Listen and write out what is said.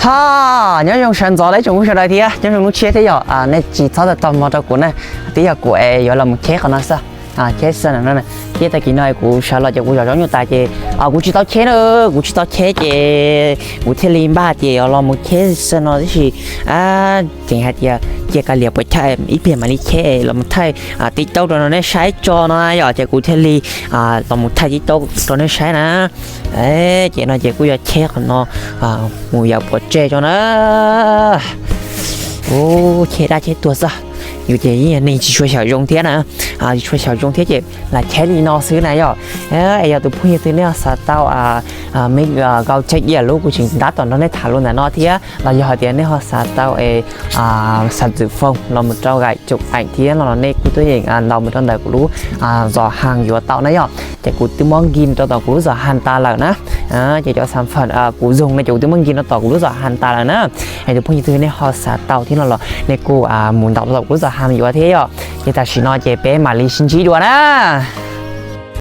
Ho, nyob zoo sawv ntxov ib tsoom phooj ywg sawv daws thiab nyob zoo hnub tshiab thiab yom. Nej tsis txhob tau tos mov rau kuv na, twb yog kuv es yuav los mus cheb qhov no xwb. Cheb xwb no, ces tag kis no kuv sawv los ces kuv zov zaub nyuj tas ces kuv tsis tau cheb na, kuv tsis tau cheb ces kuv thiaj li npaj ces los mus cheb xwb no tib si. Tseem hais tias cia kav liam puas chawj ib pliag mam li cheb los mus thaij tib taub rau nej saib tso no yom, ces kuv thiaj li los mus thaij tib taub rau nej saib na. Ces no ces kuj yuav cheb qhov no mus yav pov tseg tso na. Ub, cheb dab cheb tuag xwb. Yus ces yeej yog neeg tsis tshua xyaum zoo thiab na, tsis tshua xyaum zoo thiab ces lam cheb li no xwb na yom. Es yog tus phooj ywg twg nej ho xav tau me kau cheb ias lub kuv tseem tab tom nrog nej tham lus ntawm no thiab los yog hais tias nej ho xav tau es xav txwm foos los mus rau gaim chụp ảnh thiab no los nej kuj tuaj yeem ntaus mus rau ntawm kuv lub zos haj yuav tau na yom. Ces kuv twb muab nkig rau tom kuv lub zos haj tas lawm na. Ces cov sản phẩm kuv dùng no ces kuv twb muab nkig rau tom kuv lub zos haj tas lawm na. Es tus phooj ywg twg nej ho xav tau thiab no los nej kuj mus ntaus rau tom kuv lub zos haj yuav thiab yom. Ces tam sim no ces peb mam li sib ntsib dua na.